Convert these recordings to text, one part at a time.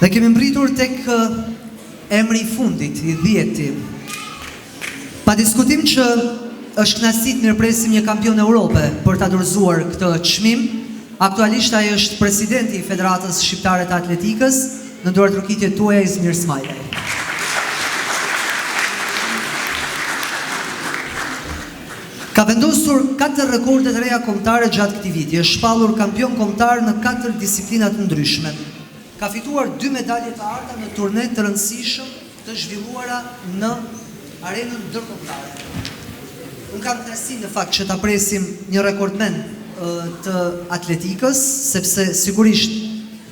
Dhe kemi mbërritur tek emri i fundit, i dhjeti. Pa diskutim që është kënaqësi të mirëpresim një kampion Europe për ta dorëzuar këtë çmim. Aktualisht ai është presidenti i Federatës Shqiptare të Atletikës, në duartrokitjet tuaja Izmir Smajlaj. Ka vendosur katër rekorde të reja kombëtare gjatë këtij viti, është shpallur kampion kombëtar në katër disiplina të ndryshme. Ka fituar dy medalje të arta në turne të rëndësishëm të zhvilluara në arenën ndërkombëtare. Unë kam kënaqësinë në fakt që ta presim një rekordmen të atletikës, sepse sigurisht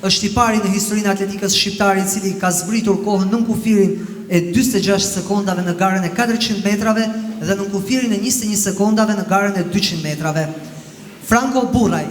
është i pari në historinë e atletikës shqiptare i cili ka zbritur kohën nën kufirin e 46 sekondave në garën e 400 metrave dhe nën kufirin e 21 sekondave në garën e 200 metrave. Franko Burraj.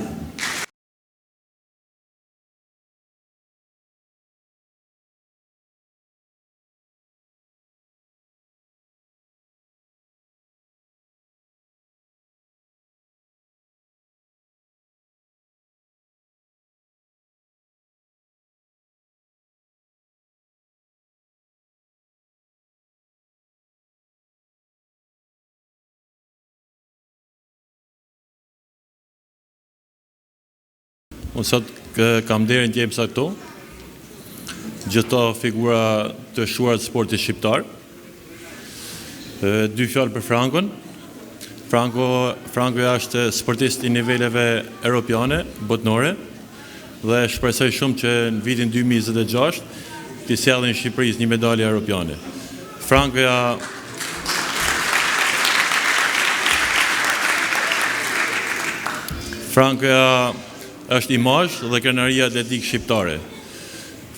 Unë sot kam nderin të jem sot këtu, gjithë këto figura të shquara të sportit shqiptar. Dy fjalë për Frankon. Franko, Franko është sportist i niveleve europiane, botnore, dhe shpresoj shumë që në vitin 2026 t'i sjellin Shqipërisë një medalje europiane. Frankoja Frankoja është imazh dhe krenaria atletikë shqiptare.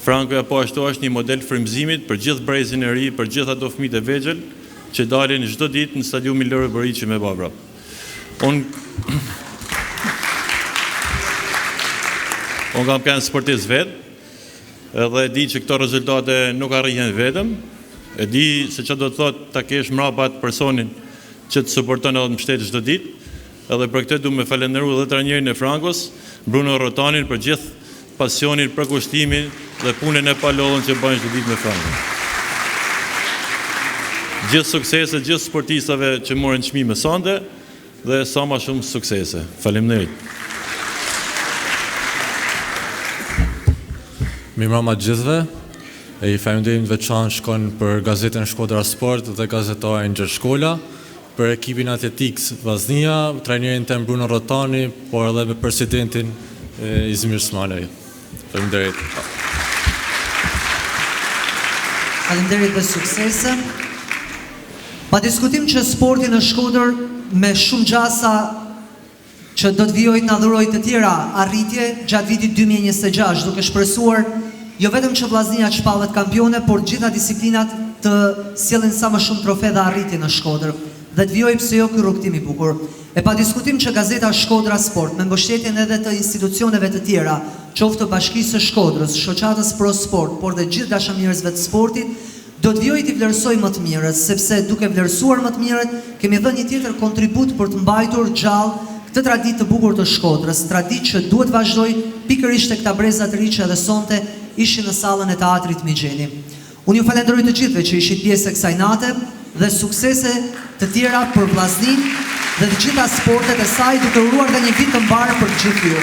Frankoja po ashtu është një model frymëzimit për gjithë brezin e ri, për gjithë ato fëmijët e vegjël që dalin çdo ditë në stadiumin Loro Boriçi me ba vrap. Unë Unë kam qenë sportist vetë, edhe e di që këto rezultate nuk arrihen vetëm, e di se që do të thotë ta kesh mrapa atë personin që të suporton edhe të mbështet çdo ditë, edhe për këtë du me falenderu edhe trajnerin e Frankos, Bruno Rotanin për gjithë pasionin, përkushtimin dhe punën e palodhun që bëjnë çdo ditë me Frankon. Gjithë suksese, gjithë sportistave që morën çmime sonte dhe sa ma shumë suksese. Faleminderit. Mirëmbrëma të gjithëve. E një faleminderit të veçantë shkon për gazetën Shkodra Sport dhe gazetarin Gjergj Shkola, për ekipin atletikës Vllaznia, trajnerin tem Bruno Rrotani, por edhe me presidentin Izmir Smalaj. Faleminderit. Faleminderit dhe suksese. Pa diskutim që sporti në Shkodër me shumë gjasa që do të vijojë të na dhurojë të tjera arritje gjatë vitit 2026, duke shpresuar jo vetëm që Vllaznia të shpallet kampione, por të gjitha disiplinat të sjellin sa më shumë trofe dhe arritje në Shkodër dhe të vijojë pse jo ky rrugëtim i bukur. E pa diskutim që gazeta Shkodra Sport, me mbështetjen edhe të institucioneve të tjera, qoftë të Bashkisë së Shkodrës, Shoqatës Pro Sport, por dhe gjithë dashamirësve të sportit, do të vijojë t'i vlerësojë më të mirët, sepse duke vlerësuar më të mirët, kemi dhënë një tjetër kontribut për të mbajtur gjallë këtë traditë të bukur të Shkodrës, traditë që duhet të vazhdojë pikërisht te këta breza të ri që edhe sonte ishin në sallën e Teatrit Migjeni. Unë ju falenderoj të gjithëve që ishit pjesë e kësaj nate dhe suksese të tjera për Vllazninë dhe të gjitha sportet e saj duke uruar dhe një vit të mbarë për të gjithë ju.